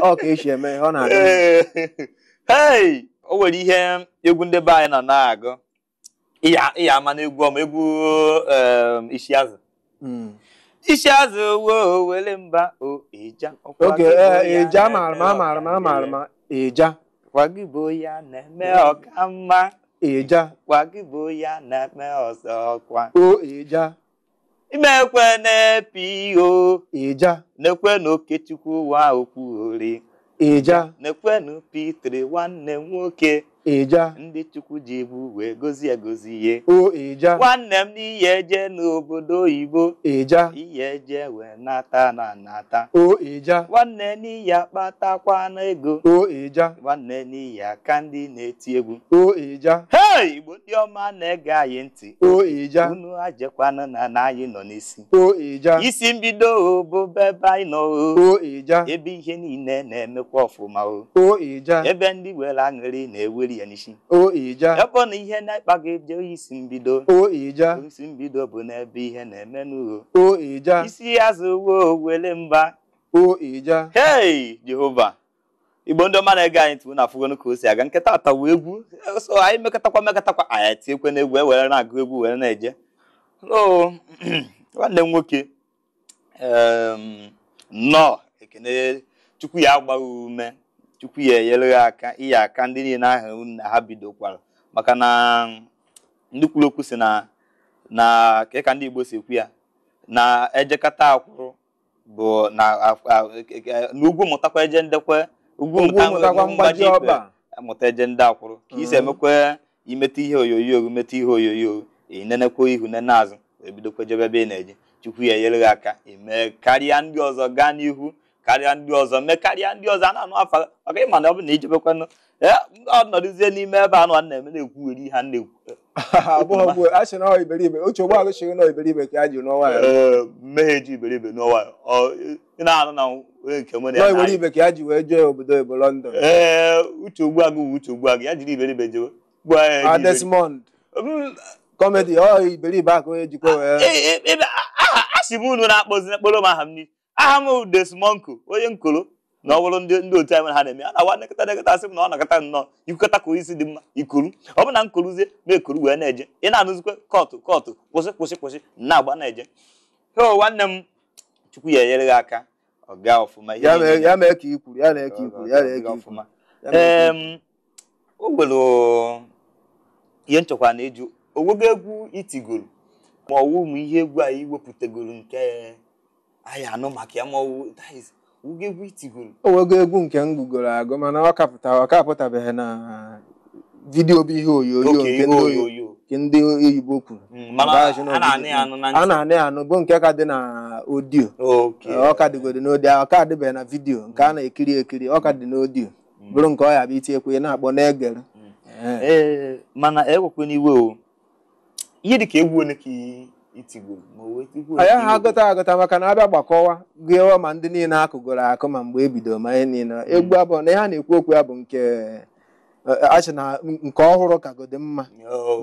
Ọ ka esi eme ihe ọ na-adị mma. Hey, o nwere ihe egwu ndị be anyị nọ na-agụ, ịya ama n'egwu ọma, egwu isi azụ. Isi azụ wo wele mba o ịja. Ọkwa oke gị bụ ya ịja amaara m na-eme amaara m amaara m ọka ịja. Kwa gị bụ ya na-eme ọka mma. Ịja. Kwa gị bụ ya na-eme ọzọ kwa. O ịja. Imekwe na-epi o. Ịja. Nekwe na Okechukwu wa okwu ori. Ịja. Nekwenụ Peter nwanne m nwoke. Ịja. Ndị Chukwu ji bụ wee gozie egozie. O ịja. Nwanne m n'ihe eje n'obodo oyibo. Ịja. Ihe eje wee nata na nata. O ịja. Nwanne n'ihe akpatakwa n'ego. O ịja. Nwanne n'ihe aka ndị na-eti egwu. O ịja. Hei, Igbo ndị ọma na-ege anyị ntị. O ịja. Unu ajekwanụ na anyị nọ n'isi. O ịja. Isi mbido bụ ebe anyị nọ o. O ịja. Ebe ihe niile na-emekwa ọfụma o. O ịja. Ebe ndị were aṅụrị na-eweri ya n'isi. O ịja. Ebe na ihe na-akpa gị jee isi mbido. O ịja. Isi mbido bụ n'ebe ihe na-eme n'uo. O ịja. Isi azụ wo wele mba. O ịja. Hei, Jehova. Igbo ndị ọma na-ege anyị ntị, unu afụgonu ka o si aga. Nkịta atawa egwu so anyị mekọtakwa anyị etiekwe n'egwu, ewere na-agụ egwu were na-eje. So nwanne m nwoke, nnọọ, ekene Chukwu ya agbaghị ume, Chukwu ya enyere gị aka, iyi aka ndị niile ahụ unu na ha bidokwara, maka na ndị kwuru okwu si na na ka ndị Igbo si ekwu ya na ejekata akwụrụ bụ na n'ugwu mụtakwa eje ndekwe ugwu Ugwu mụtakwa mgbaji ikpe, ọkpa. Mụta eje ndị akwụrụ ka isi emekwa imeta ihe onyonyo, meta ihe onyonyo, inenekwa ihu nene azụ, wee bidokwa jebe ebe ị na-eje. Chukwu ya enyere gị aka ime karịa ndị ọzọ, gaa n'ihu karịa ndị ọzọ, mee karịa ndị ọzọ a na-anụ afa, maka ịma na ọ bụ na ijebekwanụ ọ nọrọzie n'ime ebe anụ a na-eme na-ekwugheri ihe a na-ekwu. Abụghị bụ a sị na ọ iberibe uche ụgbọ agụ sịrị na ọ iberibe ka a ji n'ọnwa ya. Ee, mmehie ji iberibe n'ọnwa ya. Ị na-anụ na onye nke mụ na nọ ya na-ayị. Iberibe ka ya ji wee jee obodo oyibo, London. Ee, uche Ogbuagụ bụ uche Ogbuagụ, ya jiri iberibe jewe. Gbuo ya a ji iberibe. Desmond comedy ọ iberibe aka onye jikwa wee. Aha a sị m unu na-akpọzi mkpụrụ m aha m n'ihu. Aha m bụ Desmonko, onye nkolo na ọ bụrụ ndị otu anyị ha na-eme a na-awa nekọta nekọta, asị m na ọ nakọta nnọọ ikwukọta ka isi dị mma ikuru ọ bụ na nkoruzie ma ekuru wee na-eje, ị na-anụzikwe kọtụ kọtụ, kwụsị kwụsị kwụsị na-agba na-eje. O nwanne m, Chukwu ya enyere gị aka, ọ gaa ọfụma ihe ya mee niile ya mee ka i kwuru, ya na-eke i kwuru, ya na-eke i kwuru. ọfụma. Ya mee ka i kwuru. O nwere ihe nchọkwa na ịjụ onwego egwu itigoro ma ọwụ ụmụ ihe egwu anyị wepụtagoro nke anyị anụ maka ya, ma ọwụ that is, onwego egwu itigoro? O nwego egwu nke m gụgoro agụ, mana ọ kapụta ọ kapụtabeghị na vidiyo bụ ihe onyonyo oke nke ihe ndị onyonyo. Nke ndị oyibo kwuru. Mana Maka asị na a na-anụ ya anụ na a ntị. Na-anụ ya anụ bụ nke ka dị na audio. Ọ ka dịgodo n'audio, ọ ka adịbeghị na vidiyo nke a na-ekiri ekiri. Ọ ka dị n'audio, bụrụ nke ọ ya bụ itinyekwa ị na-akpọ na-egere. Ee. Ee, mana ewekwe n'iwe o, ihe dịka egwu ole ka itigoro ma ọ wee egwu ole anyị ka ha agụta agụta, maka na abịa gbakọwa gụọ ma ndị niile akụgoro akụ ma mgbe e bidoro ma ihe niile egwu abụọ na ihe a na-ekwu okwu ya bụ nke a sị na nke ọhụrụ kagodi mma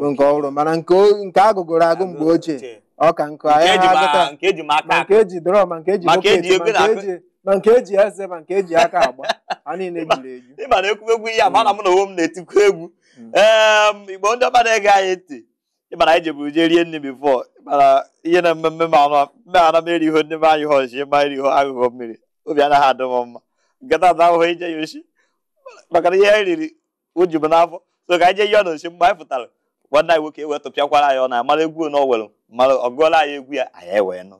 bụ nke ọhụrụ, mana nke agụgoro agụ mgbe ochie ọ ka nkụ nke anyị eji ha ma agụta nke eji ma aka ma nke eji drọm, ma nke eji Ma nke bucket, eji ma ego nke na-akụ. eji ma nke eji eze, ma nke eji aka agba, ha niile juru eju. Ịma na ekwumegwu ihe a, ma na mụ na onwe m na-etikwa egwu. Ee, Igbo ndị ọma na-ege anyị ntị, ịma na anyị jeburu jee rie nri before, mana ihe na mmemme m anụ mme ana m eri ihe ndị be anyị họchi ma eri ihe aghụghọ mmiri, obi anaghị adị m mma. Nke taata ahụhụ ije ya oshi maka na ihe anyị riri o ju m n'afọ, so ka anyị jee yọọ n'oshi. Mgbe anyị pụtara, nwanne anyị nwoke ewee tụpịakwara anyị, ọ na-amara egwu na ọ were mara ọ gụọla anyị egwu ya, anyị ewee nụ.